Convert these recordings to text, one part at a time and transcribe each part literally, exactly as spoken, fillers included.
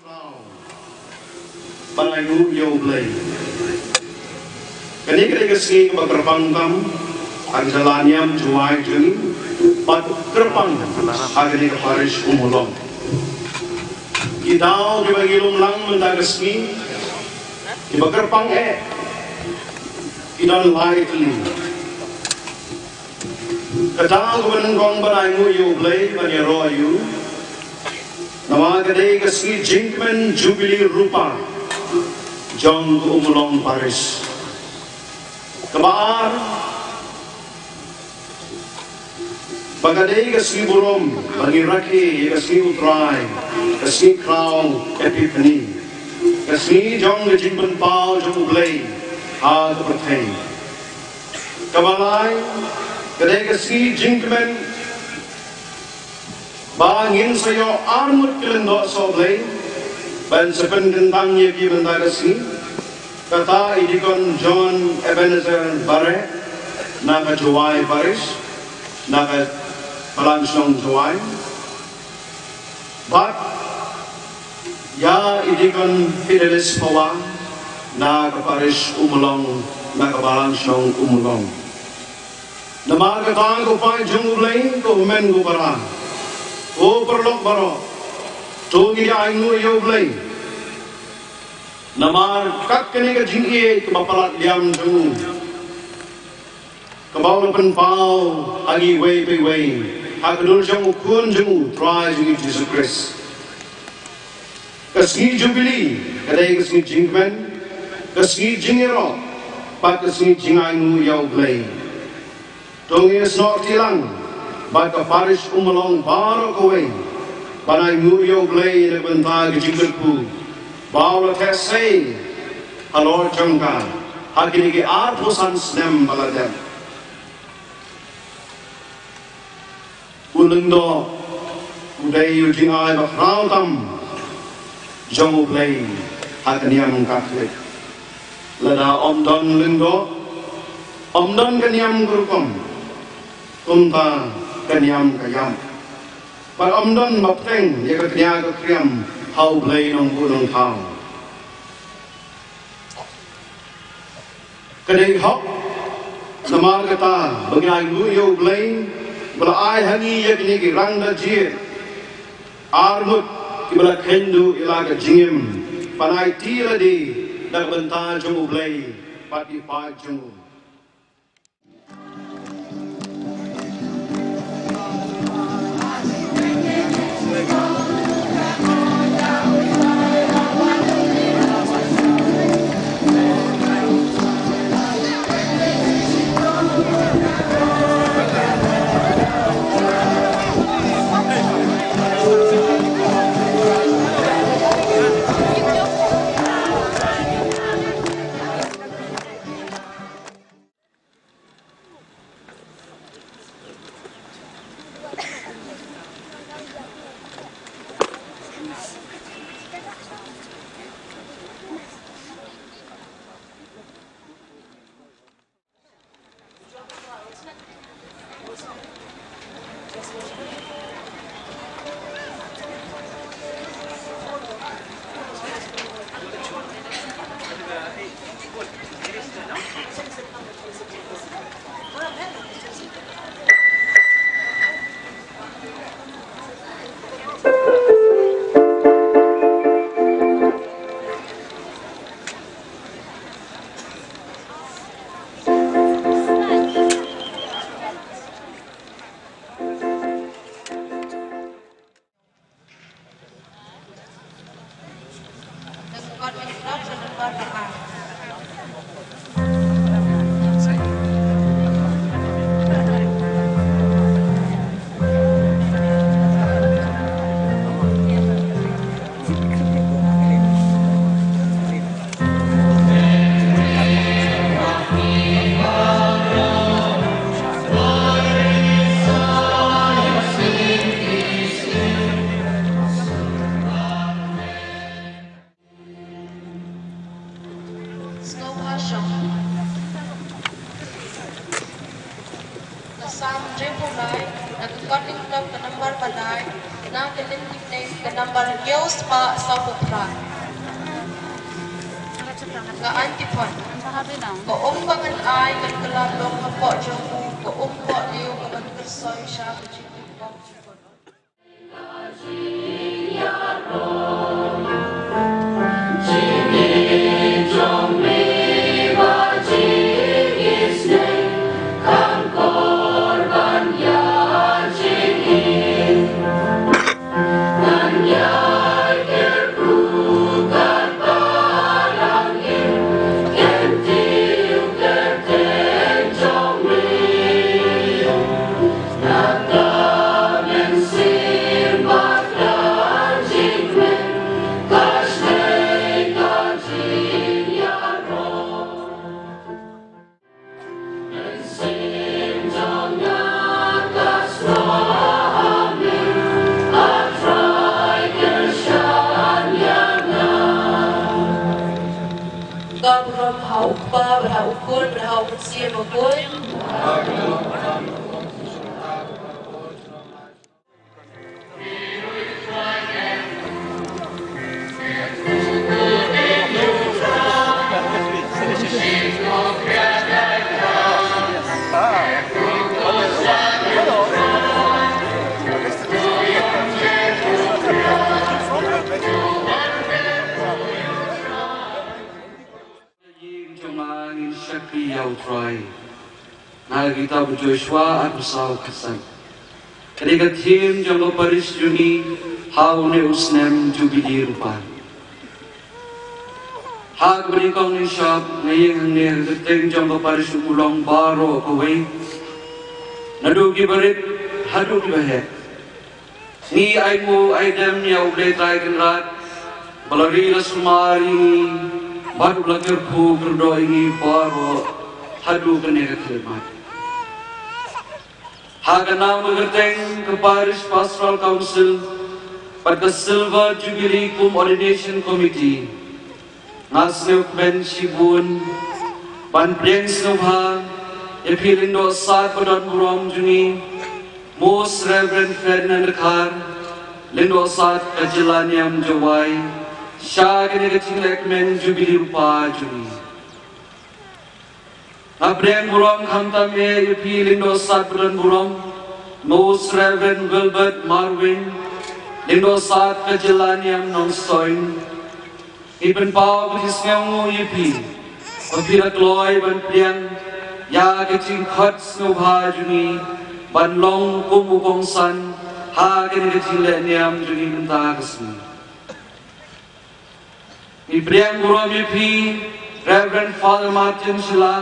Ban ainguh ïa U Blei. Kane ka dei ka sngi kaba kyrpang tam ha ka jylla niam jong ngi bad kyrpang ha kane ka parish Ummulong. Ki daw kiba ngi lum lang mynta ka sngi kiba kyrpang eh ki don lai tylli. Kata kaba nyngkong ban ainguh ïa U Blei ban ïaroh ïa u. Namar ka dei ka sngi jingkmen Jubili Rupa jong ka Ummulong Parish. Kaba ar, ba ka dei ka sngi burom ba ngi rakhe ïa ka sngi U Trai, ka sngi khraw Epiphany, ka sngi jong ka jingpynpaw jong U Blei ha ka pyrthei. Kaba lai, ka dei ka sngi jingkmen ba ngin sa ïoh arngut ki lyngdoh sohblei ban sa pynkyntang ïa ki mynta ka sngi. Kata i Deacon John Ebenezer Bareh na ka Jowai Parish, na ka Balang Shnong Jowai. Bad ïa i Deacon Fidelis Pawang na ka parish Ummulong, na ka Balang Shnong Ummulong. Namar kata ko paid jong U Blei, ko hynmen ko para, ko paralok baroh, to ngin ïa ainguh ïa U Blei. Namar kat kane ka jingïeit kaba palat liam jong u, kaba u la pynpaw ha ngi iwei pa iwei ha ka dur jong u Khun jong u Trai jong ngi Jisu Khrist. Ka sngi Jubili ka dei ka sngi jingkmen, ka sngi jingïaroh bad ka sngi jingainguh ïa U Blei. To ngin snoh kti lang bad ka parish Ummulong baroh kawei ban ainguh ïa U Blei na ka bynta ka jingkyrkhu ba u la theh sei halor jong ka ha kine ki arphew san snem ba la dep. U lyngdoh u dei u jingai ba khraw tam jong U Blei ha ka niam Katholik. Lada ym don lyngdoh, ym don ka niam ka rukom, kumta ka niam ka ïap. Bad ym don ba bteng ïa ka kñia ka kriam ha U Blei Nongbuh Nongthaw. Ka dei hok namar kata ba ngi ainguh ïa U Blei ba la ai ha ngi ïa kine ki rangda jied arngut kiba la kheiñ duh ïa la ka jingim ban aiti lade da ka bynta jong U Blei bad ki paid jong u. Sporting Club ka number ba lai, na ka Lynti Plains ka number hynñiew spah saw phew phra. Ka Antiphon. Ka um ba ngan ai kan kylla long hapoh jong u, ka um pohliew ka ban kyrsoi sha ka jingim. Ka burom ha u Kpa bad ha u Khun bad ha u Mynsiem Bakhuid. Ïing jong nga ngin shakri ïa U Trai. Na ka kitab u Joshua arphew saw khatsan. Ka dei ka theme jong ka parish jong ngi ha une u snem Jubili Rupa. Ha kaba nyngkong ngin shop, nga ïeng hangne ha ka kyrteng jong ka parish u Kulong baroh kawei. Naduh ki barit haduh ki baheh. Ngi ai nguh ai dem ïa U Blei Trai Kynrad ba la ri la sumar ïa ngi bad ba la kyrkhu kyrdoh ïa ngi baroh haduh kane ka khyllipmat. Ha ka nam ka kyrteng ka Parish Pastoral Council bad ka Silver Jubilee Cum Ordination Committee, nga sngewkmen shibun ban pdiang sngewbha ïa phi lyngdoh sad ba don burom jong ngi, Most Reverend Ferdinand Dkhar, lyngdoh sad ka jylla niam Jowai, sha kane ka jinglehkmen Jubili Rupa jong ngi. Nga pdiang burom khamtam eh ïa phi lyngdoh sad ba don burom, Most Reverend Wilbert Marwein, lyngdoh sad ka jylla niam Nongstoiñ. Ngi pynpaw ka jingsngewnguh ïa phi ba phi la kloi ban pdiang ïa ka jingkhot sngewbha jong ngi ban long kum u kongsan ha kane ka jingleh niam jong ngi mynta ka sngi. Ngi pdiang burom ïa phi, Reverend Father Martin Shylla,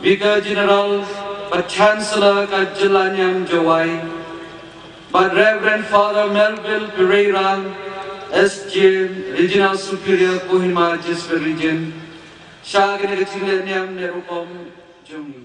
Vicar General bad Chancellor ka jylla niam Jowai, bad Reverend Father Melville Pereira, S J, Regional Superior, Kohima Jesuit Region, sha kane ka jingleh niam leh rukom jong ngi.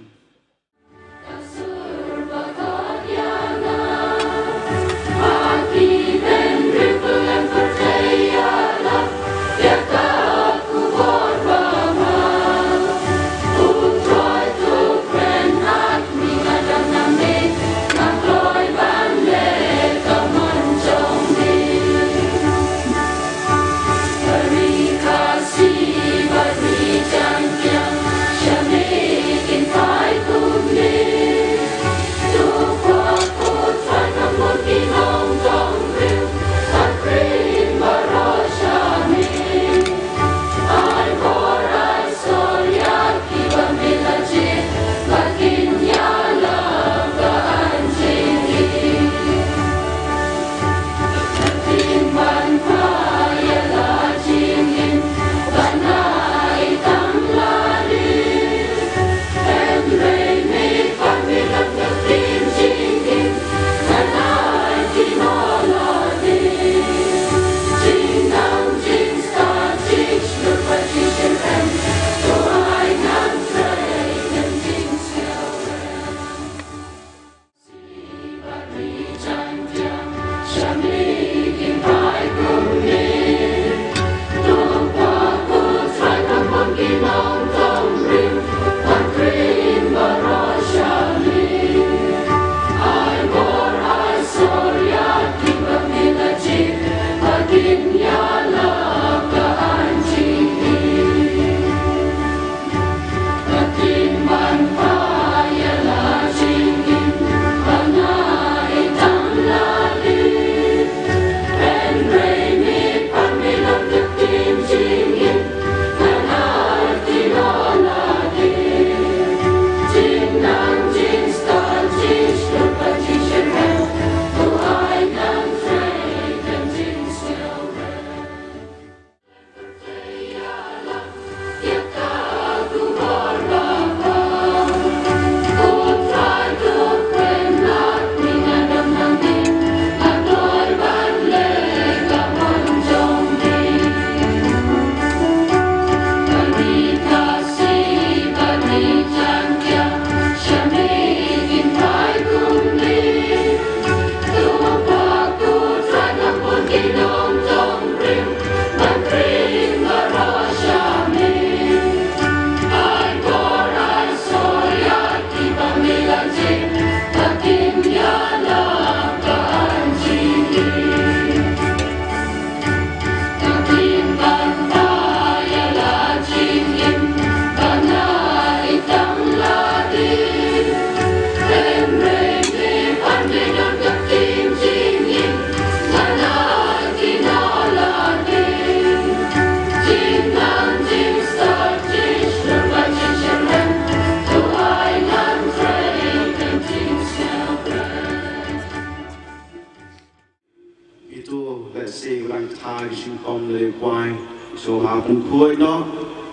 Sa kyrpad ïa ki jingkhom leh kwai, sngewbha pynkhuid noh.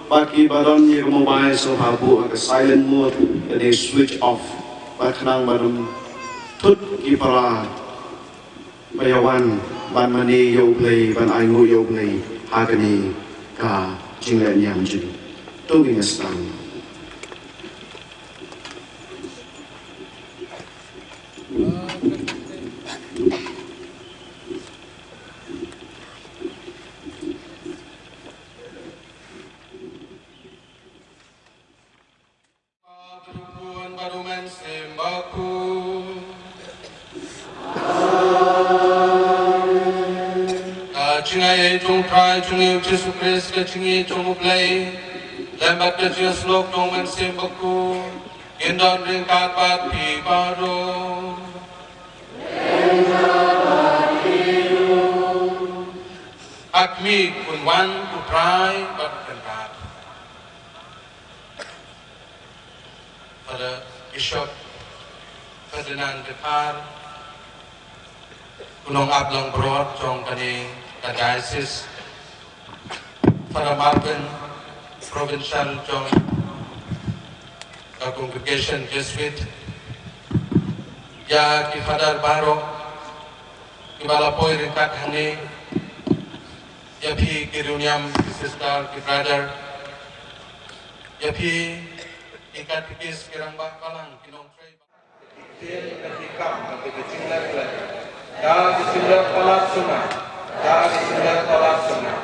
Bad kiba don ïa ka mobile, sngewbha buh ha ka silent mode, lane switch off. Bad khnang ban ym thut ki para ba ïa wan ban mane ïa U Blei, ban ainguh ïa U Blei ha kane ka jingleh niam jong ngi. To ngin ïa sdang. Ki Khun bad U Mynsiem Bakhuid. Ka jingaiei jong U Trai jong ngi U Jisu Khrist, ka jingïeit jong U Blei, lem bad ka jingïasyllok jong U Mynsiem Bakhuid, kin don ryngkat bad phi baroh. Ap mi kun wan U Trai bad u kynrad. Father Bishop Ferdinand Dkhar, u nongap langbrot jong kane ka diocese, Father Marvin, provincial jong ka congregation Jesuit, ïa ki father baroh kiba la poi ryngkat hangne, ïa phi ki riewniam, ki sister, ki brother, ïa phi ki katekis, ki rangbah balang, ki nongtrei. Ki ktien, ki kam, ki jingleh leh, da ki jingleh palat sngewbha, da ki jingleh palat sngewbha,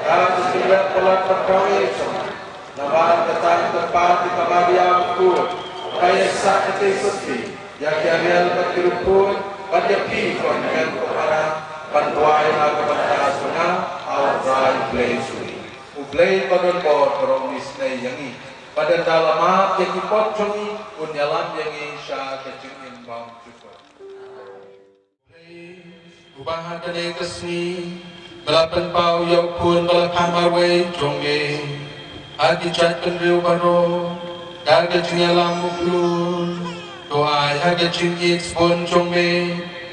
da ki jingleh palat pathai sngewbha. Namar kata ka pat ïa ka Maria Bakhuid, ba ïa sah kata ka sati ïa ki ariel bad ki riewkhuid, bad ïa phi ko hynmen ko para, ban duwai ha ka bynta jong nga ha U Trai Blei jong ngi. U Blei ba don bor, ba un isynei ïa ngi. Bad ynda la map ïa ki pop jong ngi, un ïalam ïa ngi sha ka jingim bymjukut. Uba ha kane ka sngi ba la pynpaw ïa U Khun ba la kham marwei jong me ha ki jaitbynriew baroh da ka jingïalam U Khun, to ai ha ka jingïeit sbun jong me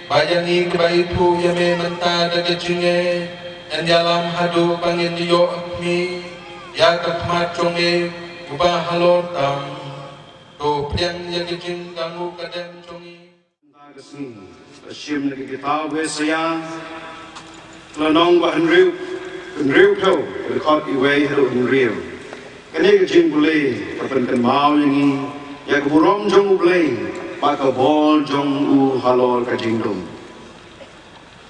ba ïa ngi kiba ithuh ïa me mynta da ka jingngeit, yn ïalam haduh ba ngin ïoh khmih ïa ka khmat jong me uba halor tam. To pdiang ïa ka jingkyrkhu ka dem jong ngi. Mynta ka sngi, ka shim na ka kitab u Isaiah, ka lynnong ba hynriew, hynriewphew, ka dkhot uwei haduh hynriew. Kane ka jingpule ka pynkynmaw ïa ngi ïa ka burom jong U Blei bad ka bor jong u halor ka jingdum.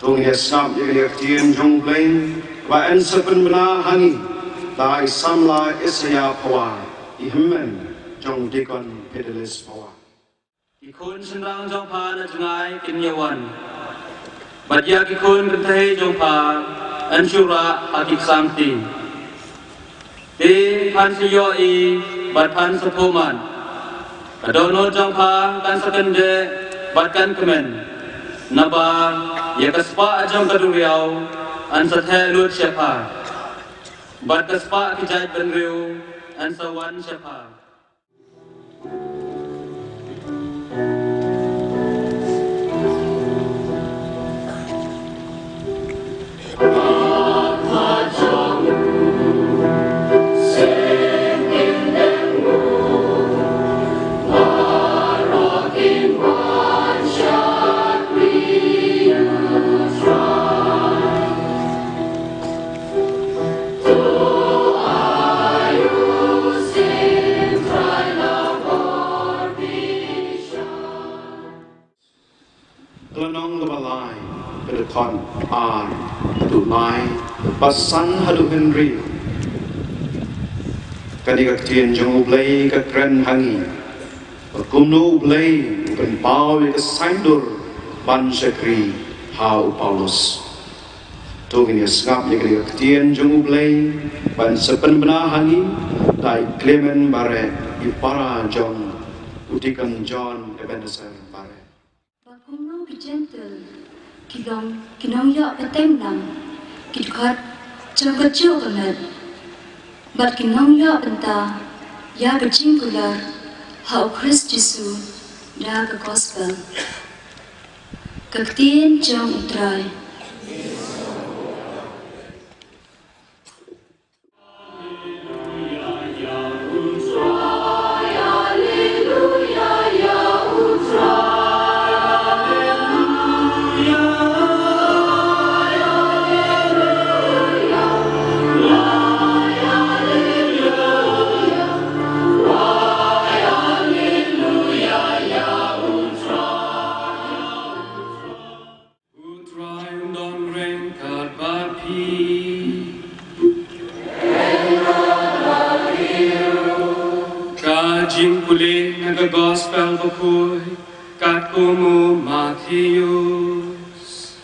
To ngin ïa sngap ïa kane ka ktien jong U Blei ba yn sa pynbna ha ngi da i samla Isaiah Phawa, i hynmen jong u Deacon Fidelis Phawa. Ki khun shynrang jong pha na jngai kin ïa wan, bad ïa ki khun kynthei jong pha yn shu rah ha ki ksangti. Te phan sa ïohi bad phan sa phuhmat. Ka dohnud jong pha kan sa kyndeh bad kan kmen. Naba ïa ka spah jong ka duriaw yn sa theh lut sha pha, bad ka spah ki jaitbynriew yn sa wan sha pha. Ka lynnong kaba lai, ka dkhot ar haduh lai, ba san haduh hynriew. Kane ka ktien jong U Blei ka kren ha ngi ba kumno U Blei u pynpaw ïa ka saiñdur ban shakri ha u Paulus. To ngin ïa sngap ïa kane ka ktien jong U Blei ban sa pynbna ha ngi da i Clement Barrett, i para jong u Deacon John Ebenezer Barrett. Ba kumno ki Jentil ki long ki nongïoh pateng lang, ki dkhot jong kajuh ka met, bad ki nongïoh bynta ïa ka jingkular ha U Khrist Jisu da ka gospel. Ka ktien jong U Trai. Dios.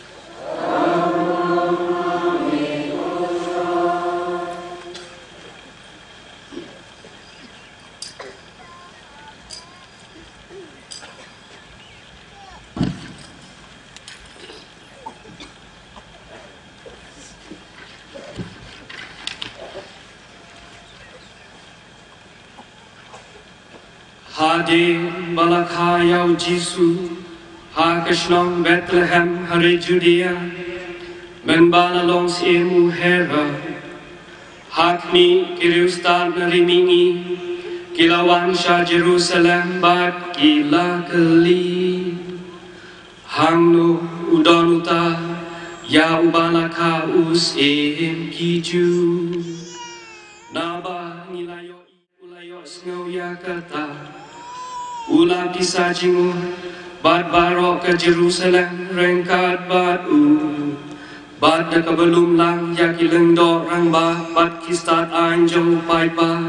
Hadien ba la kha ïa u Jisu ha ka shnong Bethlehem ha ri Judia, mynba la long syiem u Herod, ha khmih ki riewstad na ri mihngi ki la wan sha Jerusalem bad ki la kylli, hangno u don uta ïa uba la kha u syiem ki Jiw? Naba ngi la ïohi u la ïohsngew ïa kata, u la pisa jingmut, bad baroh ka Jerusalem ryngkat bad u. Bad da kaba lum lang ïa ki lyngdoh rangbah bad ki stad aiñ jong u paidbah,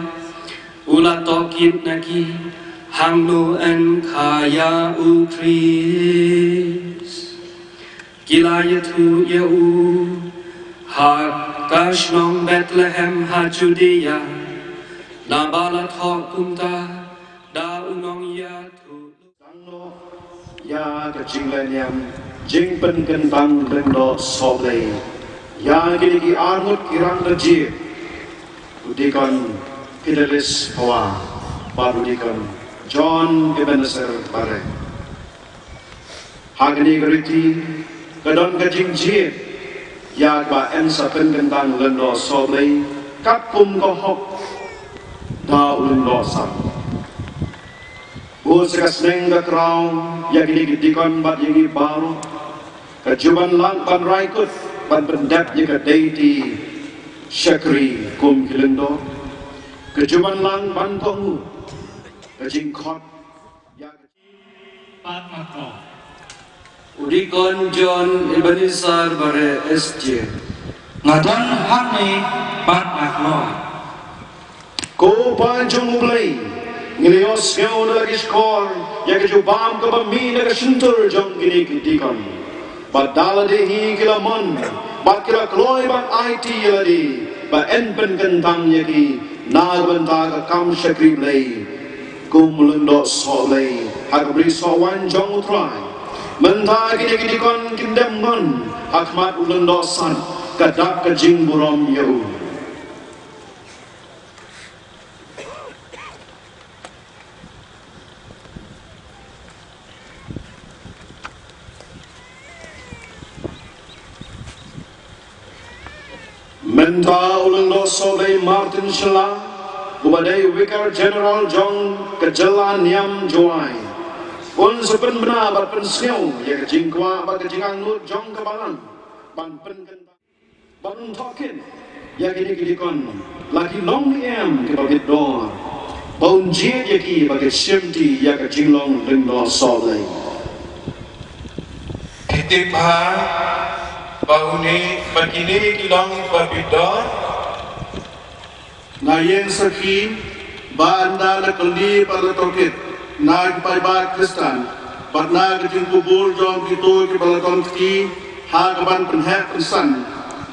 u la tohkit na ki, hangno yn kha ïa u Khrist. Ki la ïathuh ïa u ha ka shnong Bethlehem ha Judia, naba la thoh kumta da u nongïathuhlypa. Tang noh ïa ka jinglehniam jingpynkyntang Lyngdoh Sohblei ïa kine ki arngut ki rangbah jied, u Deacon Fidelis Phawa bad u Deacon John Ebenezer Bareh. Ha kane ka riti ka don ka jingjied ïa kaba yn sa pynkyntang Lyngdoh Sohblei katkum ka hok da u Lyngdoh Sad. Bad sa ka sneng ka kraw ïa kine ki deacon bad ïa ngi baroh, ka ju ban lah ban rai kut ban pyndep ïa ka deiti shakri kum ki lyngdoh. Ka ju ban lah ban kohnguh ka jingkhot ïa ka Pat Maklo. U Deacon John Ebenezer Bareh S J. Nga don hangne Pat Maklo. Ko Pa jong U Blei, ngi la ïohsngew na la ki shkor ïa ka jubab kaba mih na ka shyntur jong kine ki deacon. Bad da lade hi ki la mon bad ki la kloi ban aiti ïa lade ba yn pynkyntang ïa ki na ka bynta ka kam shakri Blei kum u Lyngdoh Sohblei ha ka Bri Sohwaiñ jong U Trai. Mynta kine ki deacon kin dem ngon ha khmat u Lyngdoh Sad ka dak ka jingburom ïa u. Mynta u Lyngdoh Sohblei Martin Shylla, uba dei u Vicar General jong ka jylla niam Jowai, un sa pynbna bad pynsngew ïa ka jingkwah bad ka jingangnud jong ka balang ban pynkyntang. Ban thohkit ïa kine ki deacon la ki long ne em kiba bit dor, ba un jied ïa ki ba kin shimti ïa ka jinglong Lyngdoh Sohblei. Ki tip bha ba une ba kine ki long kiba bit dor. Nga ïeng sakhi ba ynda la kylli bad la tohkit na ki paidbah Khristan bad na ka jingkubur jong kito kiba la don kti ha ka ban pynheh pynsan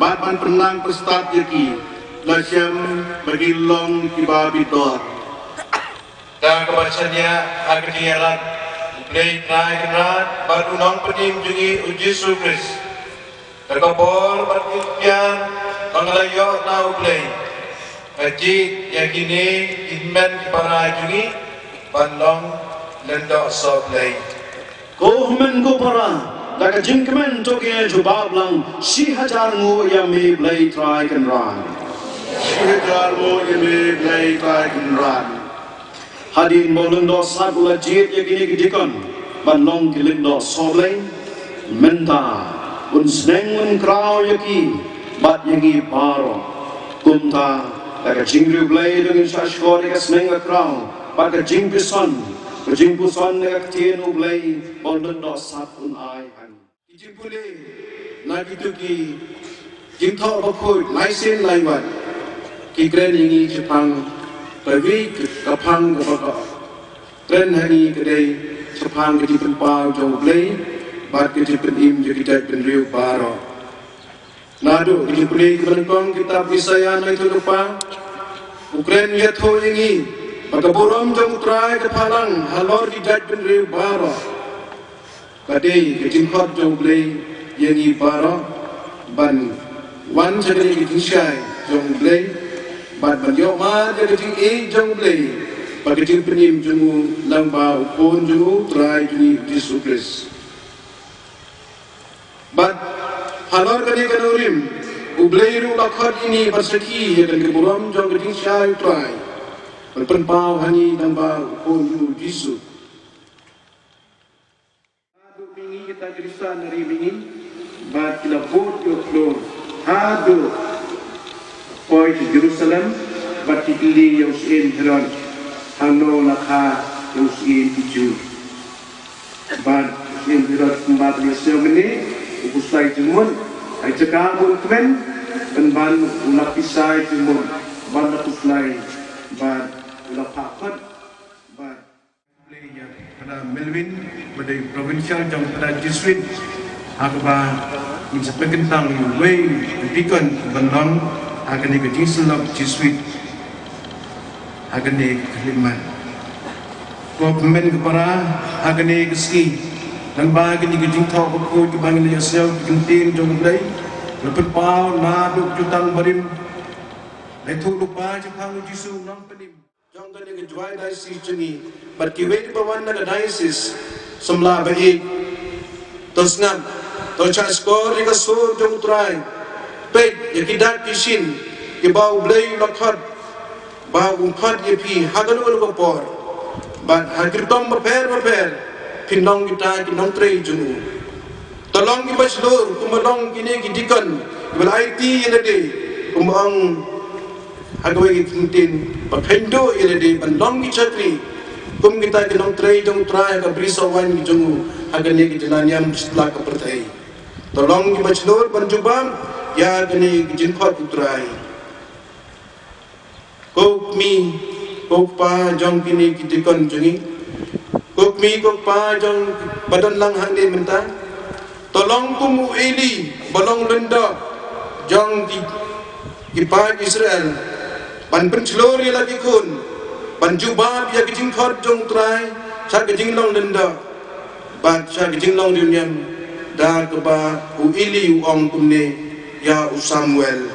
bad ban pynnang pynstad ïa ki, la shem ba ki long kiba bit dor. Da kaba shaniah ha ka jingïarap U Blei Trai Kynrad bad U Nongpynim jong ngi U Jisu Khrist, da ka bor bad ka iktiar ba nga la ïoh na U Blei, nga jied ïa kine ki hynmen ki para jong ngi ban long Lyngdoh Sohblei. Ko hynmen ko para, da ka jingkmen to ki jubab lang, shi hajar nguh ïa me Blei Trai Kynrad. Shi hajar nguh ïa me Blei Trai Kynrad. Hadien ba u Lyngdoh Sad u la jied ïa kine ki deacon ban long ki Lyngdoh Sohblei, mynta un sneng un kraw ïa ki bad ïa ngi baroh. Kumta da ka jingriewblei to ngin shah shkor ïa ka sneng ka kraw bad ka jingpuson, ka jingpuson na ka ktien U Blei ba u Lyngdoh Sad un ai ha ngi. Ki jingpule na kito ki jingthoh bakhuid lai sien lai wat ki kren ïa ngi shaphang ka ri ka phang kaba ka kren ha ngi ka dei shaphang ka jingpynpaw jong U Blei bad ka jingpynim ïa ki jaitbynriew baroh. Naduh ka jingpule kiba nyngkong kitab Isaïah na ïa u lypa, u kren ïathuh ïa ngi ba ka burom jong U Trai ka phalang halor ki jaitbynriew baroh. Ka dei ka jingkhot jong U Blei ïa ngi baroh ban wan sha kane ka jingshai jong U Blei bad ban ïoh mad ïa ka jingïeit jong U Blei bad ka jingpynim jong u lyngba U Khun jong U Trai jong ngi Jisu Khrist. Bad halor kane ka nongrim U Blei ruh u la khot ïa ngi ban sakhi ïa kane ka burom jong ka jingshai U Trai ban pynpaw ha ngi lyngba U Khun jong U Jisu. Haduh mihngi kita Khristan na ri mihngi bad ki la bud ïa u khlur haduh poi sha Jerusalem bad ki kylli ïa u syiem Herod hangno la kha ïa u syiem ki Jiw. Bad u syiem Herod kumba phi la ïohsngew mynne u khuslai jingmut ha ka jaka ba un kmen, pynban u la pisa jingmut bad la khuslai bad u la phah khot bad Blei ïa Phadar Melvin, ba dei provincial jong Phadar Jesuit, ha kaba ngin sa pynkyntang ïa uwei u deacon ban long ha kane ka jingsyllok Jesuit ha kane ka khyllipmat. Ko hynmen ko para, ha kane ka sngi, lyngba kine ki jingthoh bakhuid kiba ngi la ïohsngew ki kyntien jong U Blei, la pynpaw naduh jutang barim, la ïathuh lypa shaphang U Jisu u nongpynim jong kane ka Jowai diocese jong ngi bad kiwei kiba wan na ka diocese. Samla ba ïeit, to sngap, to shahshkor ïa ka sur jong U Trai. Peit ïa ki dak ki shin kiba U Blei u la khot, ba u khot ïa phi ha kano kano ka por bad ha ki rukom bapher bapher, phin long kita ki nongtrei jong u. To long kiba shlur kumba long kine ki deacon kiba la aiti ïa lade, kumba ong ha kawei ka kyntien, ba kheiñduh ïa lade ban long ki shakri kum kita ki nongtrei jong U Trai ha ka bri sohwaiñ jong u ha kane ka jylla niam satlak ka pyrthei. To long kiba shlur ban jubab ïa kane ka jingkhot U Trai. Ko kmie, ko kpa jong kine ki deacon jong ngi, ko kmie ko kpa jong ba don lang hangne mynta, to long kum u Eli ba long lyngdoh jong ki, ki paid Israel, ban pynshlur ïa la ki khun ban jubab ïa ka jingkhot jong U Trai sha ka jinglong lyngdoh bad sha ka jinglong riewniam, da kaba u Eli u ong kumne ïa u Samuel.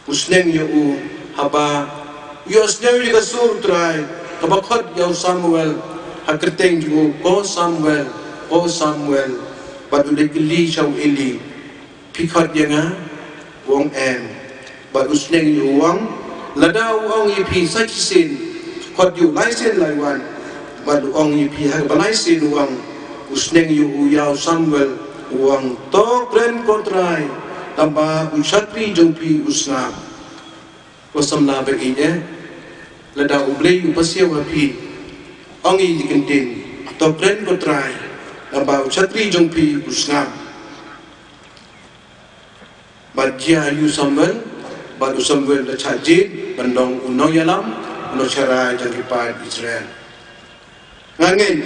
U sneng ïa u haba u ïohsngew ïa ka sur U Trai kaba khot ïa u Samuel ha kyrteng jong u, "Ko Samuel, ko Samuel." Bad u dei kylli sha u Eli, "Phi khot ïa nga?" U ong, "Em." Bad u sneng ïa u ong, "Lada u ong ïa phi sa shisien, khot ïa u lai sien lai wan." Bad u ong ïa phi ha kaba lai sien u ong, u sneng ïa u ïa u Samuel, u ong, "To kren ko Trai, tangba u shakri jong phi u sngap." Ko samla ba ïeit, lada U Blei u pasiaw ha phi, ong ïa ki kyntien, "To kren ko Trai, tangba u shakri jong phi u sngap." Bad jia ïa u Samuel, bad u Samuel da shah jied ban long u nongïalam, u nongsharai jong ki paid Israel. Nga ngeit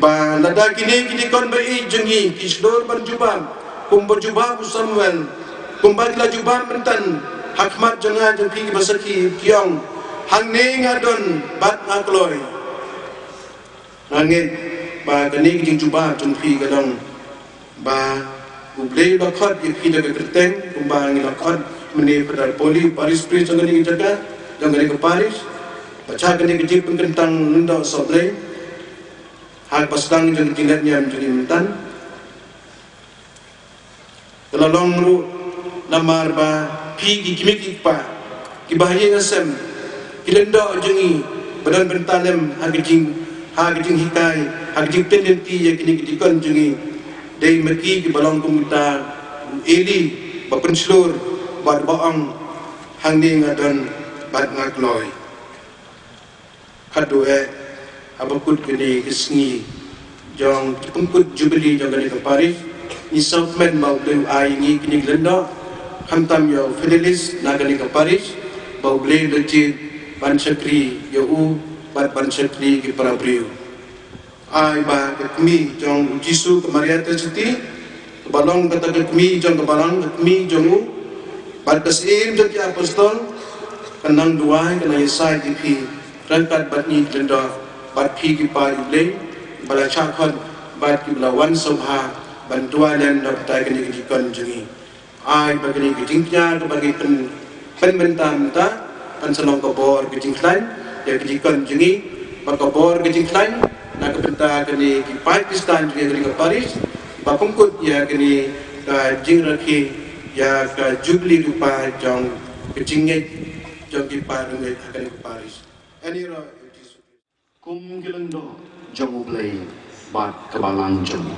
ba lada kine ki deacon ba ïeit jong ngi ki shlur ban jubab kumba jubab u Samuel, kumba ki la jubab mynta ha khmat jong nga jong phi kiba sakhi, ki ong, "Hangne nga don bad nga kloi." Nga ngeit ba kane ka jingjubab jong phi ka long ba U Blei u la khot ïa phi da ka kyrteng, kumba ngi la khot mynne Phadar Poli, parish priest jong kane ka jaka, jong kane ka parish. Bad sha kane ka jingpynkyntang lyngdoh sohblei ha kaba sdang jong ka jingleit niam jong ngi mynta. Ka la long ruh namar ba phi ki kmie ki kpa kiba ha ïing ha sem, ki lyngdoh jong ngi ba don bynta lem ha ka jing, ha ka jinghikai, ha ka jingpynlynti ïa kine ki deacon jong ngi. Dei ma ki kiba long kum uta u Eli ba pynshlur bad ba ong, "Hangne nga don bad nga kloi." Khatduh eh, haba kut kane ka sngi jong ki pynkut jubili jong kane ka parish, ngi sngewkmen ba U Blei u ai ïa ngi kine ki lyngdoh, khamtam ïa u Fidelis na kane ka parish, ba U Blei u la jied ban shakri ïa u bad ban shakri ki para briew. Ai ba ka kmie jong u Jisu, ka Maria Theisotti, kaba long kata ka kmie jong ka Balang, ka kmie jong u, bad ka Syiem jong ki Apostol, kan nang duwai, kan nang ïasaid ïa phi ryngkat bad ngi ki lyngdoh, bad phi ki paid U Blei ba la shah khot bad kiba la wan sngewbha ban duwai lem na ka bynta kane ka jingkon jong ngi. Ai ba kane ka jingkñia kaba ngi pyn, pynmynta mynta kan sa long ka bor ka jingkhlaiñ ïa ka jingkon jong ngi, bad ka bor ka jingkhlaiñ na ka bynta kane ki paid Khristan jong ngi ha kane ka parish, ba pynkut ïa kane ka jingrakhe ïa ka Jubili Lypa jong ka jingngeit jong ki paid riewngeit ha kane ka parish. Ani ro Kum ki lyngdoh jong U Blei bad ka Balang jong u.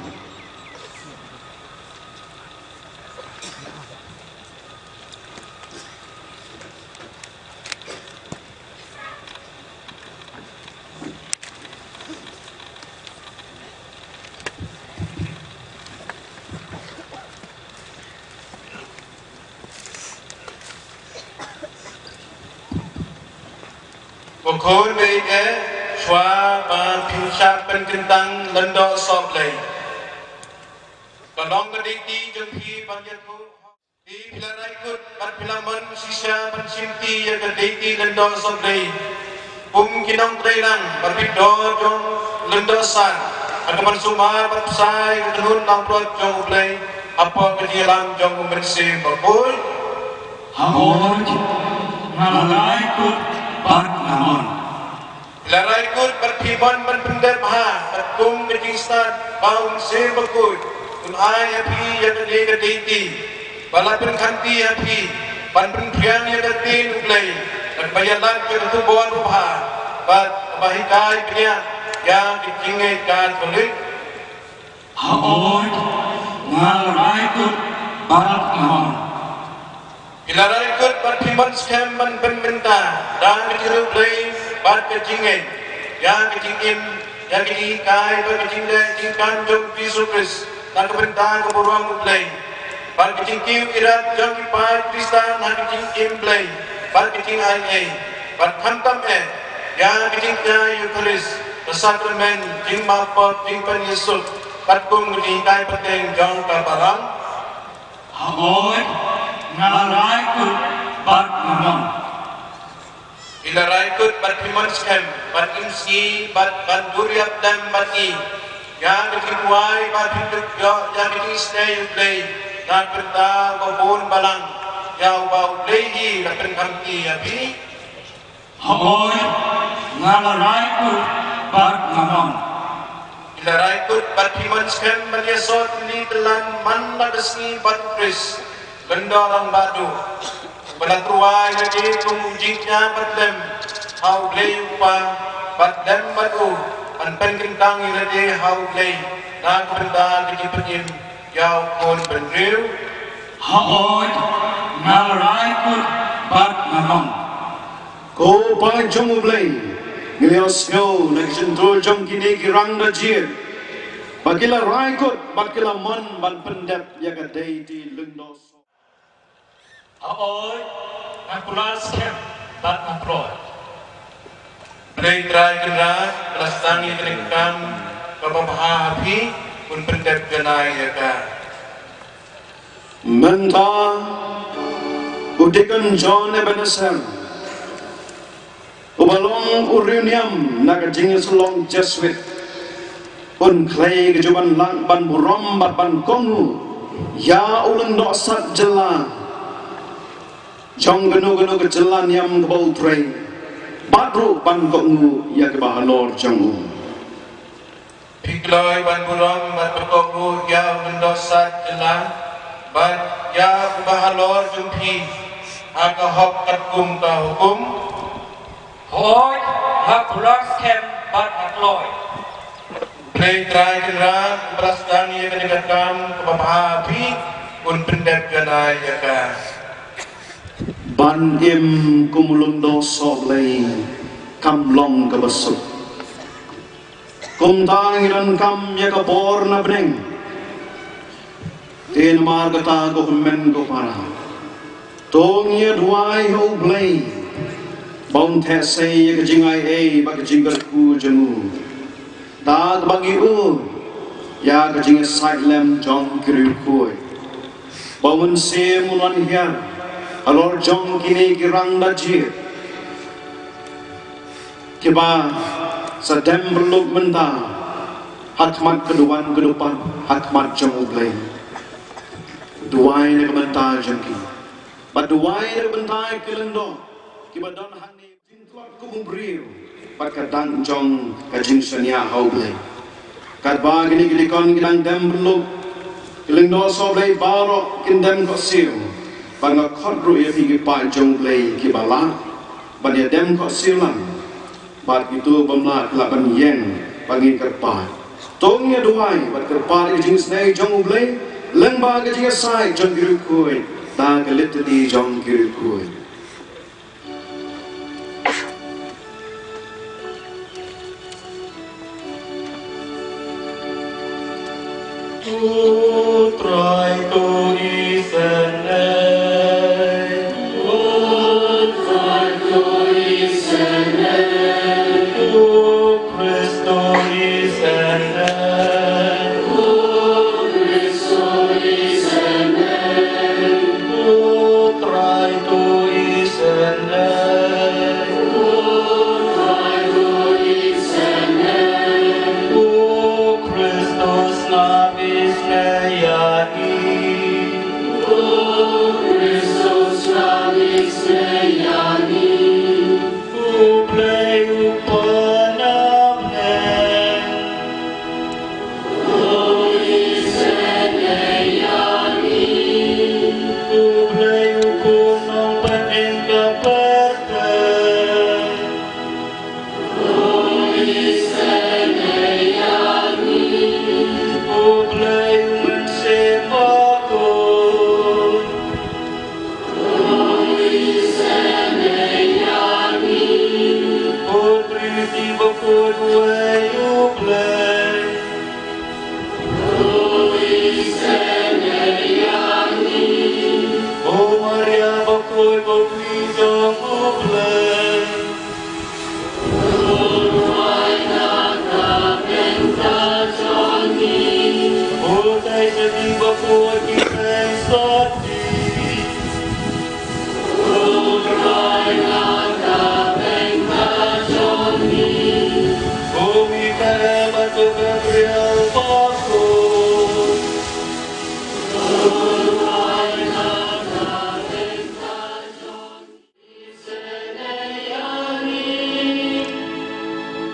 Ko khun baieit, shuwa ba phin shah pynkyntang lyngdoh sohblei, ka long ka dei jong phi ban ïathuh. Phi la rai kut bad phi la mon shisha ban shimti ïa ka dei lyngdoh sohblei. Kum ki nongtrei lang bad phi dor jong lyngdoh san, ha ka ban sumar bad pynshai ka kynhun langbrot jong U Blei hapoh ka jingïalam jong U Mynsiem Bakhuid. Haoid, nga la rai kut bad nga mon. Phi la rai kut bad phi mon ban pyndep bha bad kum ka jingstad ba U Mynsiem Bakhuid un ai ha phi ïa kane ka dei, ba la pynkhamti ha phi ban pynphriang ïa ka ktien U Blei, bad ba ïalap ïa ka khubor babha, bad ba hikai bniah ïa ka jingngeit Katholik. Haoid, nga la rai kut bad nga mon. Phi la rai kut bad phi mon skhem ban pynbynta da ka jingriewblei bad ka jingngeit ïa ka jingim, ïa ka jinghikai bad ka jingleh jingkam jong U Jisu Khrist na ka bynta ka burom U Blei, bad ka jingkiew irat jong ki paid Khristan ha ka jingim Blei bad ka jingai ei, bad khamtam eh ïa ka jingkñia Eukharist, ka sakramen jingmap pop jingpynïasuk, bad kum ka jinghikai pateng jong ka Balang. Haoid, nga la rai kut bad nga mon. Phi la rai kut bad phi mon skhem ban im sngi bad ban dur ïap lem bad ngi ïa ka jingduwai bad phi tip ïa ka jingisynei U Blei na ka bynta ka bun balang ïa uba U Blei hi la pynkhamti ha phi. Haoid, nga la rai kut bad nga mon. Phi la rai kut bad phi mon skhem ban ïasoh tylli tyllan man la ka sngi bad U Khrist, Lyngdoh Rangbah Duh, uba la tyrwa ïa lade kum u jingkñia bad lem ha U Blei U Kpa, bad lem bad u ban pynkyntang ïa lade ha U Blei na ka bynta ka jingpynim ïa u khun bynriew. Haoid, nga la rai kut bad nga mon. Ko paid jong U Blei, ngi la ïohsngew na ki jingthoh jong kine ki rang da jied ba ki la rai kut bad ki la mon ban pyndep ïa ka dei ti lyngdoh. Haoid, nga kular skhem bad nga kloi. Blei Trai Kynrad, ba la sdang ïa kane ka kam kaba bha ha phi, un pyndep janai ïa ka. Mynta u Deacon John Ebenezer, uba long u riewniam na ka jingïasyllok Jesuit, un khlei ka jubab ban burom bad ban kohnguh ïa u lyngdoh sat jylla jong kano kano ka jylla niam kaba u trei, bad ruh ban kohnguh ïa kiba halor jong u. Phi kloi ban burom bad ban kohnguh ïa u lyngdoh sat jylla bad ïa uba halor jong phi ha ka hok katkum ka hukum. Hooid, nga kular skhem bad nga kloi. Blei Trai Kynrad, uba la sdang ïa kane ka kam kaba bha ha phi, un pyndep janai ïa ka. Ban im kum u lyngdoh sohblei kam long kaba suk. Kumta ngi donkam ïa ka bor na bneng. Te namar kata ko hynmen ko para, to ngin ïa duwai ha U Blei ba un theh sei ïa ka jingai ei bad ka jingkyrkhu jong u. Tad ba ngi ur ïa ka jingïasaid lem jong ki riewkhuid, ba u Mynsiem un wan hiar halor jong kine ki rangda jied, kiba sa dem bynluk mynta ha khmat ka duwan ka dupat ha khmat jong U Blei. Duwai na ka bynta jong ki, bad duwai na ka bynta ki lyngdoh kiba don hangne. Jingtlot kum u briew bad ka dak jong ka jingshaniah ha U Blei. Katba kine ki dikon ki dang dem bynluk, ki lyngdoh sohblei baroh kin dem khohsiew. Bad nga khot ruh ïa phi ki paid jong U Blei kiba lah ban ïa dem khohsiew lang, bad kito bym lah, lah ban ïeng, ba ngin kyrpad. To ngin ïa duwai bad kyrpad ïa ka jingisynei jong U Blei lyngba ka jingïasaid jong ki riewkhuid da ka Litany jong ki riewkhuid. U Trai to isynei. U Trai to isynei. U Khrist to isynei. U Khrist to isynei. U Trai to isynei. U Trai to isynei. U Khrist to sngap isynei ïa ngi. U Khrist to sngap isynei ïa ngi. U Blei u pynap ne. U Blei u Khun nongpynim ka pyrthei. U Blei u Mynsiem Bakhuid. U Triniti bakhuid uwei U Blei. U Maria bakhuid bapli jong U Blei. U Trai Sati bakhuid ki trai sati. U Mikael bad u Gabriel bakhuid.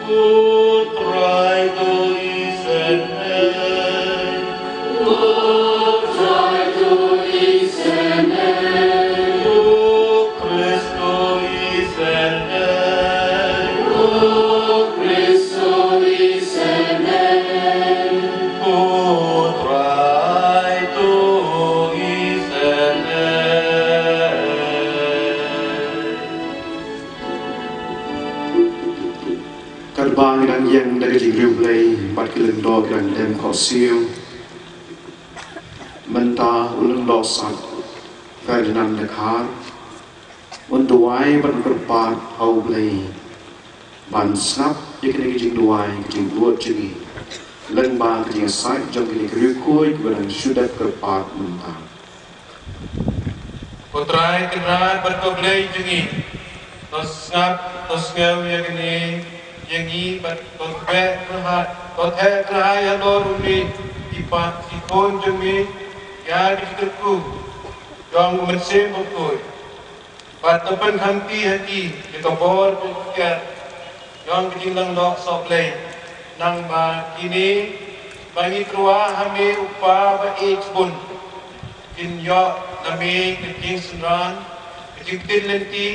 U Trai to isynei. U Trai to isynei. U Khrist to isynei. U Khrist to isynei. U Trai to isynei. Katba ngi dang ïeng da ka jingriewblei bad ki lyngdoh ki dang dem khohsiew, mynta u Lyngdoh Sat Ferdinand Dkhar un duwai bad un kyrpad ha U Blei ban sngap ïa kine ki jingduwai, ki jingduwai jong ngi lyngba ka jingïasaid jong kine ki riewkhuid kiba dang shu dep kyrpad mynta. Ko Trai Kynrad bad ko Blei jong ngi, to sngap, to sngew ïa kine ïa ngi bad to theh kyrhai, to theh kyrhai halor une ki paid ki khun jong ngi ïa ki jingkyrkhu jong u Mynsiem Bakhuid. Bad to pynkhamti ha ki ïa ka bor bad ka kiar jong ka jinglong sohblei, nangba kine ba ngi tyrwa ha me u Kpa ba ïeit bun, kin ïoh na me ka jingsynran, ka jingpynlynti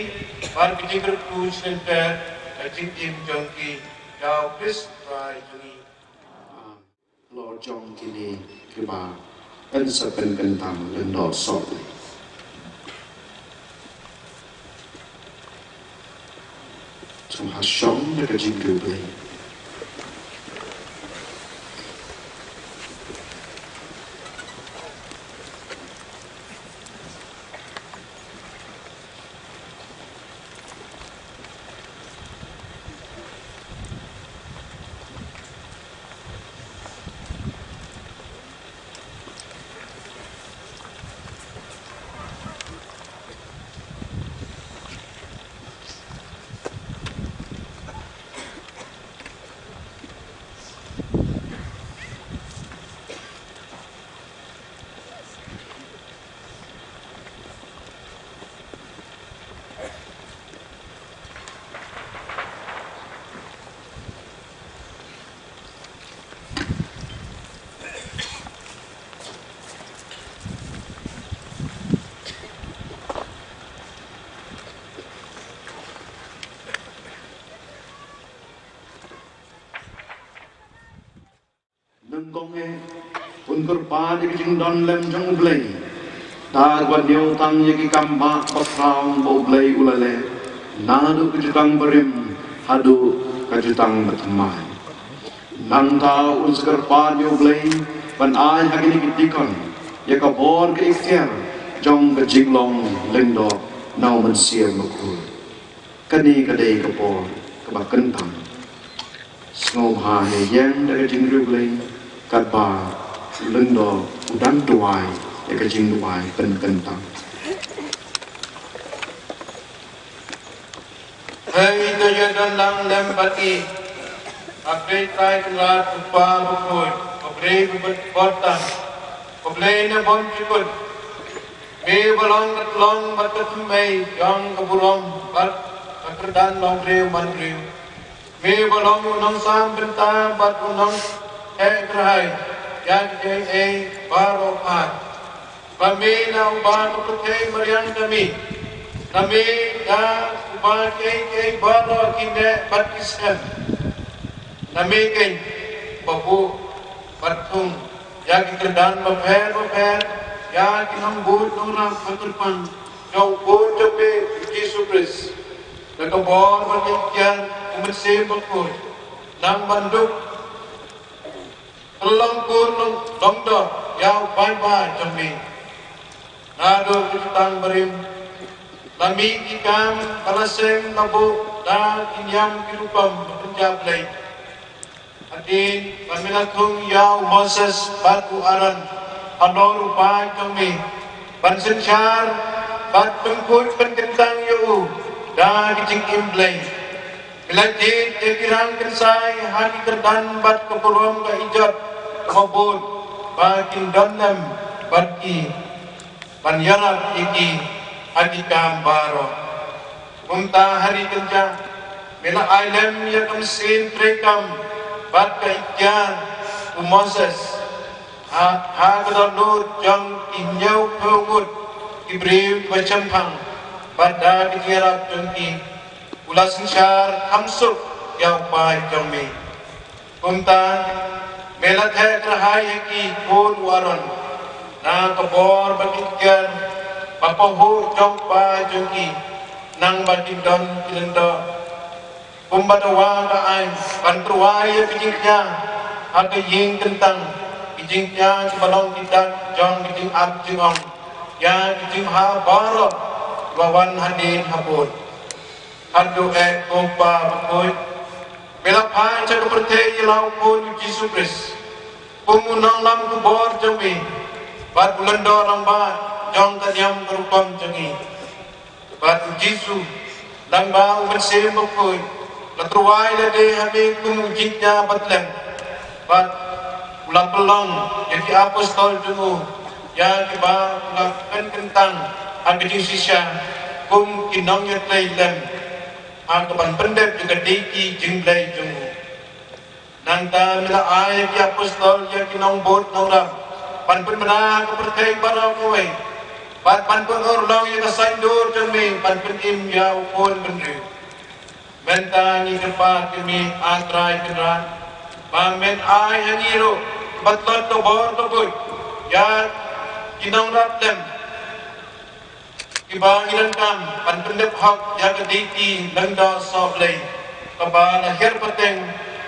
bad ka jingkyrkhu shlem ter ha ka jingim jong ki. Ïa U Khrist Trai jong ngi. Halor jong kine kiba yn sa pynkyntang lyngdoh sohblei, sngewbha shong da ka jingkyrkhu. Kyrpad ïa ka jingdon lem jong U Blei. Tar ba ñiew tang ïa ki kam ba khraw ba U Blei u la leh, naduh ka jutang barim haduh ka jutang bathymmai. Nangta un sa kyrpad ïa U Blei ban ai ha kine ki dikon ïa ka bor ka iktiar jong ka jinglong lyngdoh na U Mynsiem Bakhuid. Kane ka dei ka por kaba kyntang. Sngewbha ïeng da ka jingriewblei katba u lyngdoh u dang duwai ïa ka jingduwai pynkyntang. Hei to ïa don lang lem bad ngi. Ba Blei Trai Kynrad, U Kpa Bakhuid, ba briew ba bor tam, ba Blei na bym jukut. Me ba long ka tlong bad ka thymmei jong ka burom bad ka kyrdan nongbriew manbriew. Me ba long u nongsam bynta bad u nongtheh kyrhai ïa kiei kiei baroh. Ba me na uba ka pyrthei mariang ka me. Na me na uba kiei kiei baroh ki neh bad ki shem. Na me keiñ ba buh bad thung ïa ki kyrdan bapher bapher, ïa ki nongbud nongrap ba kyrpang jong u Khun jong me U Jisu Khrist. Da ka bor bad ka iktiar U Mynsiem Bakhuid, nang ban dup ka long kur long dong doh ïa u paidbah jong me. Naduh ka jutang barim la mih ki kam ba la seng, la buh da ki niam ki rukom ba pynjah Blei. Hadien ba me la thung ïa u Moses bad u Aaron halor u paid jong me ban synshar bad pynkhuid pynkyntang ïa u da ki jingim Blei. Me la jied ïa ki rang kynsai ha ki kyrdan bad ka burom ka ijot kaba bun ba kin don lem bad ki ban ïarap ïa ki ha ki kam baroh. Kumta ha ri kynjah me la ai lem ïa ka mynsiem treikam bad ka iktiar u Moses ha, ha ka dohnud jong ki hynñiewphew ngut ki briew kiba shemphang, bad da ka jingïarap jong ki u la synshar kham suk ïa u paid jong me. Kumta me la theh kyrhai ïa ki khun u Aaron na ka bor bad ki iktiar ba pahuh jong u kpa jong ki, nang ba kin don ki lyngdoh. Kumba dawa ka aiñ ban tyrwa ïa ki jingkhia ha ka ïing kyntang, ki jingkhia kiba long ki dak jong ki jingap jingong ïa ki jingbha baroh kiba wan hadien habud. Haduh eh, ko Kpa Bakhuid, me la phah sha ka pyrthei ïa la u Khun U Jisu Khrist kum u nonglam khubor jong me bad u lyngdoh rangbah jong ka niam ka rukom jong ngi. Bad U Jisu, lyngba U Mynsiem Bakhuid, la tyrwa ïalade ha me kum u jingkhia bathylliew. Bad u la pynlong ïa ki apostol jong u, ïa kiba u la pynkyntang ha ka jingshisha kum ki nongïatreilang ha kaban pyndep ïa ka dei ki jingblei jong u. Nangta me la ai ïa ki apostol ïa ki nongbud nongrap ban pynbna ha ka pyrthei baroh kawei, bad ban pynurlong ïa ka saiñdur jong me ban pynim ïa u khun bynriew. Mynta ngi kyrpad ïa me, A Trai Kynrad, ba men ai ha ngi ruh ba tlot ka bor ka buit ïa ki nongrap lem, kiba ngi donkam ban pyndep hok ïa ka dei ki lyngdoh sohblei kaba la hiar pateng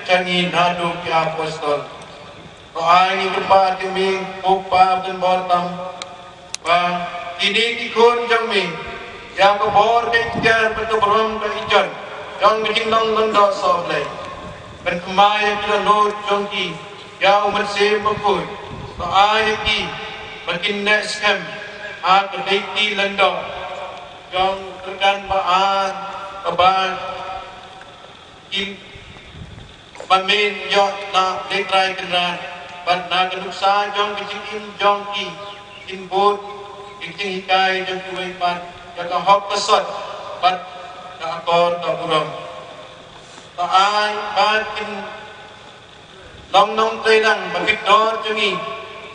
sha ngi naduh ki apostol. To ai ngi kyrpad ïa me, ko Kpa ba don bor tam, ba kine ki khun jong me, ïa ka bor ka iktiar bad ka burom ka ijot jong ka jinglong lyngdoh sohblei, ban pynmih ïa ki dohnud jong ki ïa U Mynsiem Bakhuid. To ai ïa ki ba kin neh skhem ha ka dei ki lyngdoh jong ka kyrdan ba ar, kaba kin, ba men ïoh na U Blei Trai Kynrad, bad na ka nuksa jong ka jingim jong ki, kin bud ïa ka jinghikai jong kiwei pat ïa ka hok ka sot bad ka akor ka burom. To ai ba kin long nongtrei lang ba kordor jong ngi,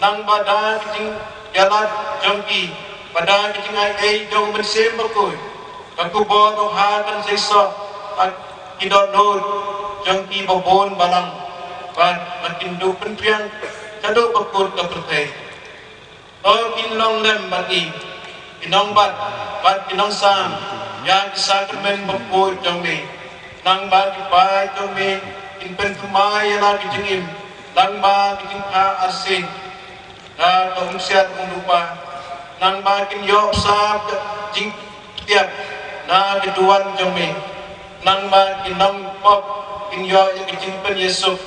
nang ba da ka jingïalap jong ki, ba da ka jingai ei jong U Mynsiem Bakhuid, ka khubor dohkha kan seisoh ha ki dohnud jong ki babun balang, bad ba kin duh pynpriang Shaduh bakut ka pyrthei. To kin long lem bad ngi, ki nongbat bad ki nongsam ïa ki sakramen bakut jong me. Nangba ki paid jong me kin pynthymmai ïa la ki jingim, nangba ki jingkha arsien da ka umsiat umdupa, nangba kin ïoh sap jingtiap na ka duwan jong me, nangba ki nongpop kin ïoh ïa ka jingpynïasuk,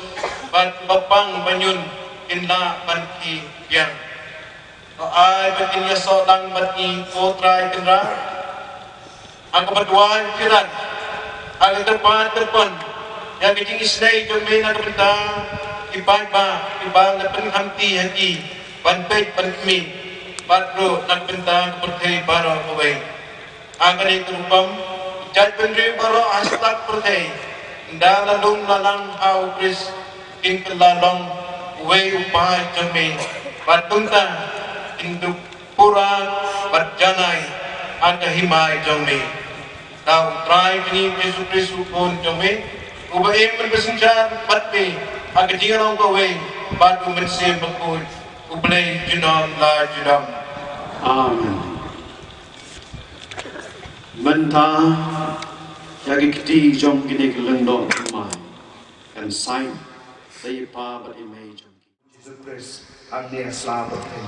bad kiba pang banyun kin lah ban khie biang. To ai ba kin ïasoh lang bad ngi, ko Trai Kynrad, ha kaba duwai pyrshah, ha ka kyrpad kyrpon ïa ka jingisynei jong me na ka bynta ki paidbah kiba la pynkhamti ha ki ban peit ban khmih, bad ruh na ka bynta ka pyrthei baroh kawei. Ha kane ka rukom, ki jaitbynriew baroh ha satlak pyrthei, ynda la lum la lang ha U Khrist, kin kylla long uwei u paid jong me, bad kumta kin dup pura bad janai ha ka hima jong me. Da U Trai jong ngi Jisu Khrist U Khun jong me, uba im bad synshar bad me ha ka jinglong kawei bad U Mynsiem Bakhuid, U Blei junom la junom. Amen. Mynta ïa ki kti jong kine ki lyngdoh thymmai kan sait da i pa bad i mei jong ki. Jisu Khrist, hangne ha sla pyrthei,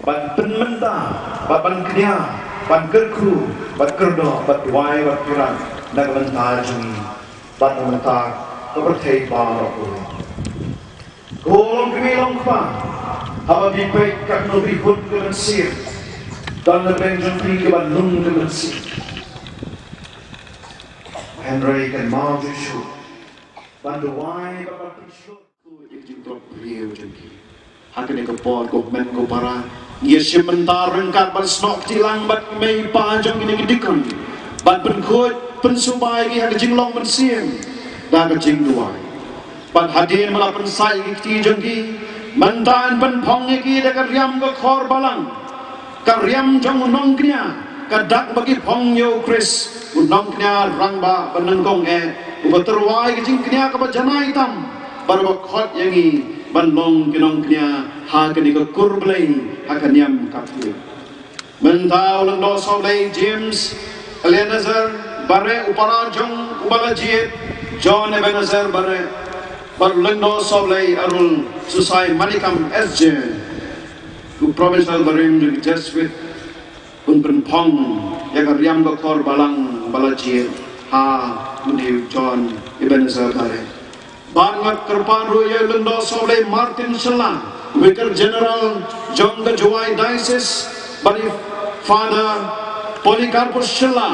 ban pynmynta bad ban kñia, ban kyrkhu, ban kyrdoh, ban duwai, ban pyrshah na ka bynta jong ngi bad na ka bynta ka pyrthei baroh. Ko Long kmie Long kpa, haba phi peit katno ba kut ka mynsiem, don lympung jong phi kaba lung ka mynsiem. Hynrei kynmaw shuh shuh ban duwai bad ban pynshlur ïa ka jingthrang briew jong phi. Ha kane ka por, ko hynmen ko para, ngi ïa shim bynta ryngkat ban snoh kti lang bad i mei i pa jong kine ki deacon, ban pynkhuid pynsuba ïa ki ha ka jinglong mynsiem da ka jingduwai. Bad hadien ba la pynsait ïa ki kti jong ki, mynta yn pynphong ïa ki da ka riam ka khor balang, ka riam jong u nongkñia, ka dak ba ki phong ïa U Khrist, u nongkñia rangbah ba nyngkong eh, uba tyrwa ïa ka jingkñia kaba janai tam, bad uba khot ïa ngi ban long ki nongkñia ha kane ka kur Blei ha ka niam ka ktieh. Mynta u lyngdoh sohblei James Ebenezer Bareh, u para jong u ba la jied John Ebenezer Bareh, bad u lyngdoh sohblei Arul Susai Manikam S J, u provincial barim jong ki Jesuit, un pynphong ïa ka riam ka khor balang ba la jied ha une u John Ebenezer Bareh. Bad nga kyrpad ruh ïa u lyngdoh sohblei Martin Shylla, Vicar General jong ka Jowai Diocese, bad i Father Polycarpus Shylla,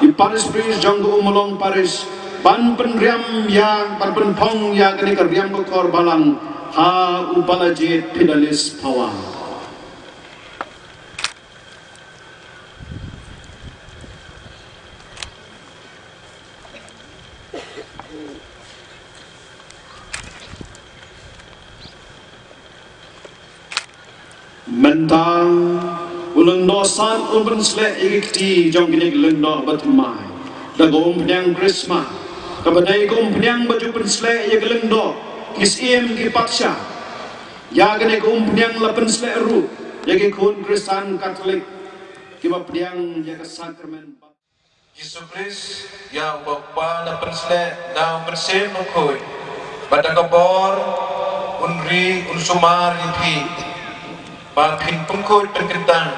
i Parish Priest jong ka Ummulong Parish, ban pynriam ïa, ban pynphong ïa kane ka riam ka khor balang ha u ba la jied Fidelis Phawa. Mynta u lyngdoh san un pynsleh ïa ki kti jong kine ki lyngdoh bathymmai da ka umphniang krisma, kaba dei ka umphniang ba ju pynsleh ïa ki lyngdoh, ki syiem, ki patsha. Ïa kane ka umphniang la pynsleh ruh ïa ki khun Khristan Katholik kiba pdiang ïa ka sakramen Jisu Khrist, ïa uba u Kpa la pynsleh da u Mynsiem Bakhuid, bad da ka bor un ri un sumar ïa phi, ba phin pynkhuid pynkyntang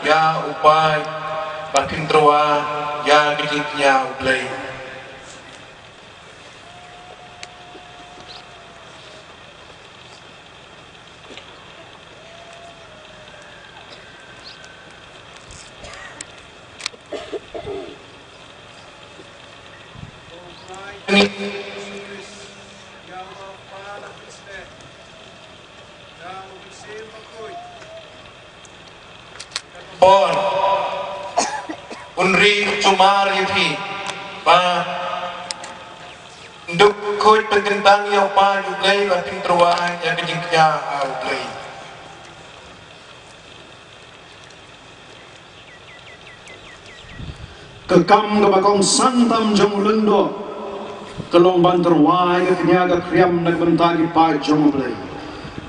ïa u paid, ba phin tyrwa ïa ka jingkñia U Blei. Bor un ri sumar ïa phi, ba phin dup khuid pynkyntang ïa u paid U Blei, ba phin tyrwa ïa ka jingkñia U Blei. Ka kam kaba kongsan tam jong u lyngdoh ka long ban tyrwa ïa ka kñia ka kriam na ka bynta ki paid jong U Blei.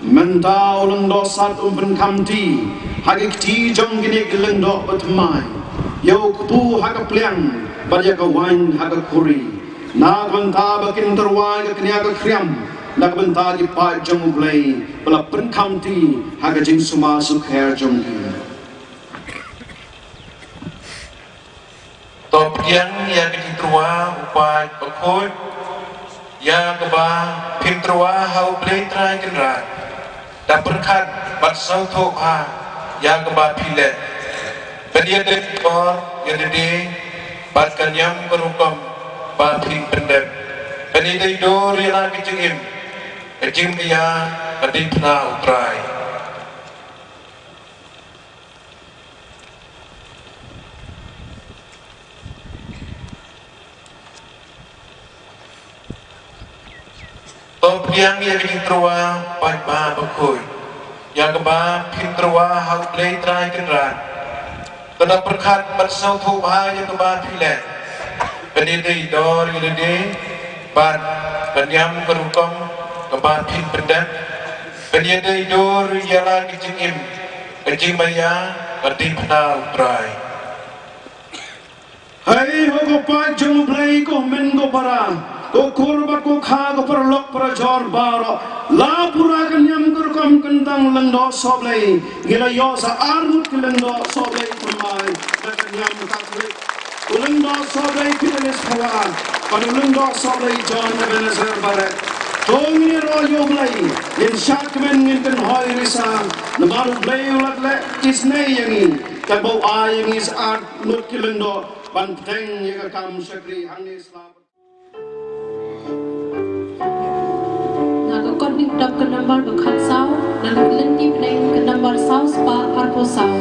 Mynta u lyngdoh sat un pynkhamti ha ki kti jong kine ki lyngdoh ba thymmai, ïa u kpu ha ka pliang bad ïa ka waiñ ha ka khuri. Na ka bynta ba kin tyrwa ïa ka kñia ka khriam, na ka bynta ki paid jong U Blei ba la pynkhamti ha ka jingsumar sukher jong ki. To pdiang ïa ka jingtyrwa u paid bakhuid, ïa kaba phin tyrwa ha U Blei Trai Kynrad. Da pyrkhat bad sngewthuh bha ïa kaba phi leh. Phin ïadei dor ïa lade bad ka niam ka rukom ba phin pyndep. Phin ïadei dor ïa la ka jingim, ka jingmaïa, ka diengphna U Trai. To pdiang ïa ka jingtyrwa paidbah bakhuid, ïa kaba phin tyrwa ha U Blei Trai Kynrad. To da pyrkhat bad sngewthuh bha ïa kaba phi leh. Phin ïadei dor ïa lade bad ka niam ka rukom kaba phin pyndep. Phin ïadei dor ïa la ka jingim, ka jingmaïa, ka diengphna U Trai. Hei ho ko paid jong U Blei, ko hynmen ko para, ko kur bad ko kha, ko paralok parajor baroh. La pura ka niam ka rukom kyntang lyngdoh sohblei. Ngi la ïoh sa ar ngut ki lyngdoh sohblei thymmai na ka niam Katholik. U lyngdoh sohblei Fidelis Phawa bad u lyngdoh sohblei John Ebenezer Barrett. To ngin ïaroh ïa U Blei, ngin shad kmen, ngin kynhoi risa, namar U Blei u la leh isynei ïa ngi, katba u ai ïa ngi sa ar ngut ki lyngdoh ban bteng ïa ka kam shakri hangne sla. Na ka kot Nongïalam ka nombar ba khatsaw, na ka lynti bneng ka nombar saw spah arphew saw.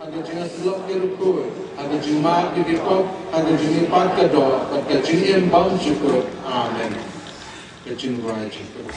Ha ka jingïasyllok ki riewkhuid, ha ka jingmap ki dkhot, ha ka jingmihpat ka doh, bad ka jingim bymjukut. Amen. Ka jingrwai jingkyrkhu.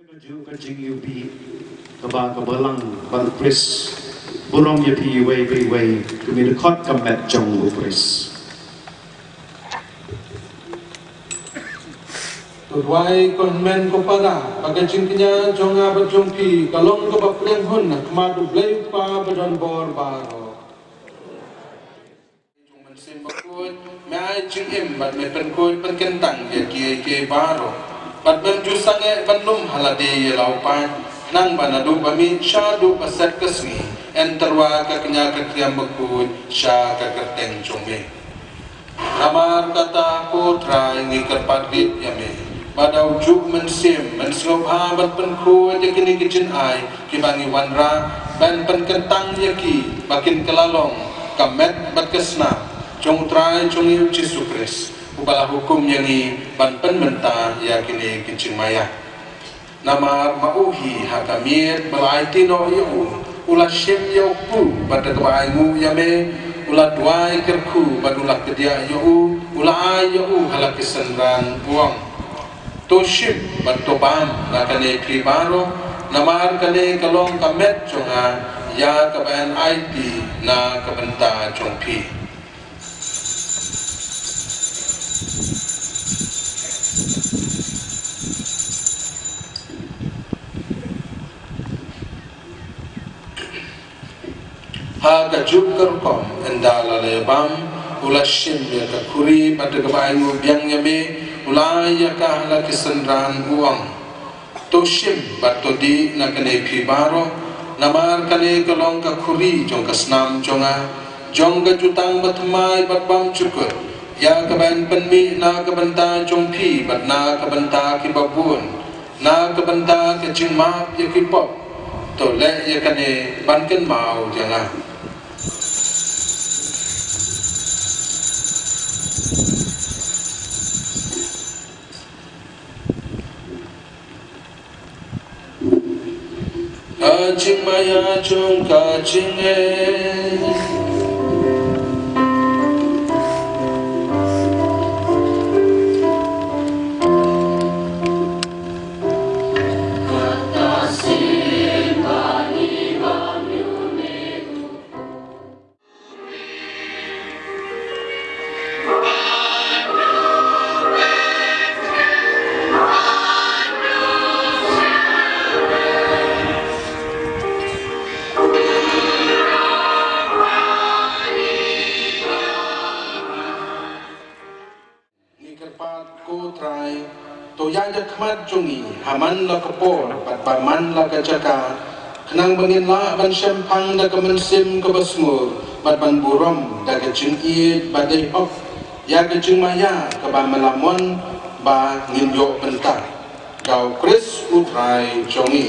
Ka jong ka jingïohi kaba, kaba lang bad u Khrist. Burom ïa phi iwei pa iwei, kumne dkhot ka met jong u Khrist. To duwai ko hynmen ko para ba ka jingkñia jong nga bad jong phi ka long kaba pliang hun ha khmat U Blei U Kpa badonbor baroh. Jong Mynsiem Bakhuid, me ai jingim bad me pynkhuid pynkyntang ïa kiei kiei baroh. Bad mem ju sangeh ban lum ha lade ïa la u paid, khnang ba naduh ba mih shaduh ba set ka sngi, yn tyrwa ka kñia ka Mynsiem Bakhuid sha ka kyrteng jong me. Namar kata ko Trai ngi kyrpad rit ïa me ba da u juh mynsiem men sngewbha ban pynkhuid ïa kine ki jingai kiba ngi wanrah, ban pynkyntang ïa ki ba kin kylla long ka met bad ka snam jong u Trai jong ngi u Jisu Khrist, uba la hukum ïa ngi ban pynmynta ïa kine ki jingmaïa. Namar ma u hi ha ka miet ba la aiti noh ïa u, u la shim ïa u kpu bad da kaba ainguh ïa me, u la duwai kyrkhu bad u la kdiah ïa u, u la ai ïa u ha la ki synran, u ong: To shim bad to bam na kane phi baroh, namar kane ka long ka met jong nga, ïa kaba yn aiti na ka bynta jong phi. Ha kajuh ka rukom, ynda la la ïa bam, u la shim ïa ka khuri bad da kaba ainguh biang ïa me, u la ai ïa ka ha la ki synran, u ong: To shim bad to dih na kane phi baroh, namar kane ka long ka khuri jong ka snam jong nga, jong ka jutang bathymmai bad bymjukut, ïa kaba yn pynmih na ka bynta jong phi bad na ka bynta kiba bun, na ka bynta ka jingmap ïa ki pop. To leh ïa kane ban kynmaw ïa nga. Ka jingmaïa jong ka jingngeit. Ngi kyrpad ko Trai, to ïaid ha khmat jong ngi ha man la ka por bad ha man la ka jaka, khnang ba ngin lah ban shemphang da ka mynsiem kaba sngewbha bad ban burom da ka jingïeit bad dei hok ïa ka jingmaïa kaba me la mon ba ngin ïoh bynta. Da u Khrist u Trai jong ngi.